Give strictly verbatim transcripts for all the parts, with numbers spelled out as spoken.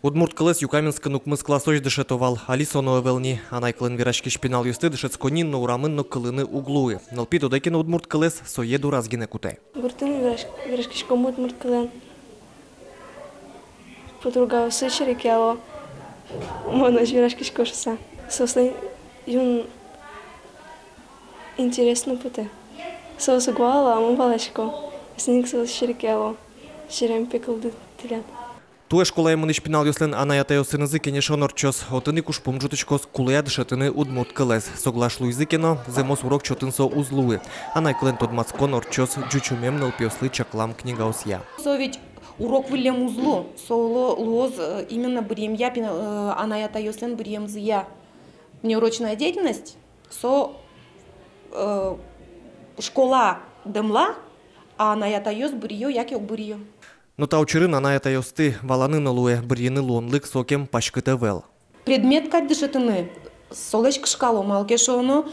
Удмурт кылэз Юкаменскын укмыс классозь дышето вал, али со но ӧвӧл ни. Анай кылын вераськись пиналъёсты дышетсконын но, урамын но кылыны уг луы. Нылпи тодэ ке но удмурт кылэз, сое дураз гинэ кутэ. Гуртын вераськ-, вераськиськом удмурт кылын. Подругаосы серекъяло, мон озьы вераськисько шуыса. Соослэн юн интересно потэ. Соос уг вала, а мон валасько. Соин ик соос серекъяло. Серем, пе, кылды тӥляд. Туэ школае мынӥсь пиналъёслэн анай-атайёсынызы кенешон ортчоз. Отын ик ужпум ӝутӥськоз, кулэ-а дышетыны удмурт кылэз. Соглаш луизы ке но, зэмос урок чотын со уз луы. Анай кылын тодматскон ортчоз ӟучомем нылпиослы чаклам книгаосъя. Со ведь урок выллем уз лу, со лу-, луоз, э, именно быръемъя, пина-, э, анай-атайёслэн быръемзыя. Внеурочная деятельность, со, э, школа дэмла, а анай-атайёс быръё яке уг быръё. Но та учырын анай-атайёсты валаны но луэ, быръыны луонлык сокем паськыт ӧвӧл. Предмет кадь дышетыны солэсь кышкало, малы ке шуоно,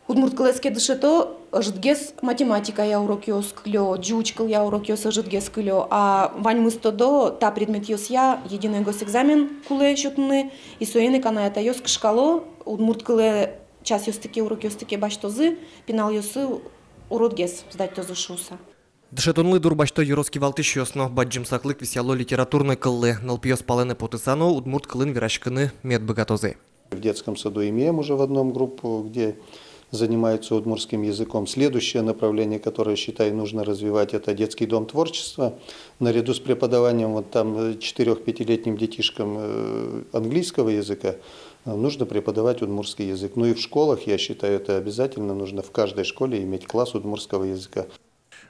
удмурт кылэз ке дышето, ӧжытгес математикая урокъёс кылё, ӟуч кылъя урокъёс ӧжытгес кылё, а ваньмыз тодо, та предметъёсъя единый госэкзамен кулэ сётыны, и соин ик анай-атайёс кышкало, удмурт кылэ часъёсты ке, урокъёсты ке басьтозы, пиналъёссы уродгес сдатьтозы шуыса. Дышетонлы дурбасьто ёрос кивалтӥсьёс но. Бадӟым саклык висъяло литературной кыллы. Нылпиос палэнэ потыса но удмурт кылын вераськыны мед быгатозы. В детском саду имеем уже в одном группу, где занимаются удмуртским языком. Следующее направление, которое, считаю, нужно развивать, это детский дом творчества. Наряду с преподаванием вот там, э, четырёх-пятилетним детишкам, э, английского языка, э, нужно преподавать удмуртский язык. Ну и в школах, я считаю, это обязательно нужно в каждой школе иметь класс удмуртского языка.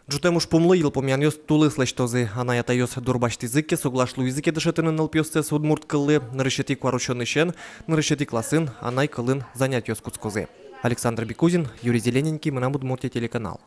Ӝутэм ужпумлы йылпумъянъёс тулыс лэсьтозы. Анай-атайёс дурбасьтӥзы ке, соглаш луизы ке дышетыны нылпиоссэс удмурт кыллы, нырысетӥ куарусёнысен нырысетӥ классын анай кылын занятиос кутскозы. Александр Бекузин, Юрий Зелененький, «Мынам Удмуртие» телеканал.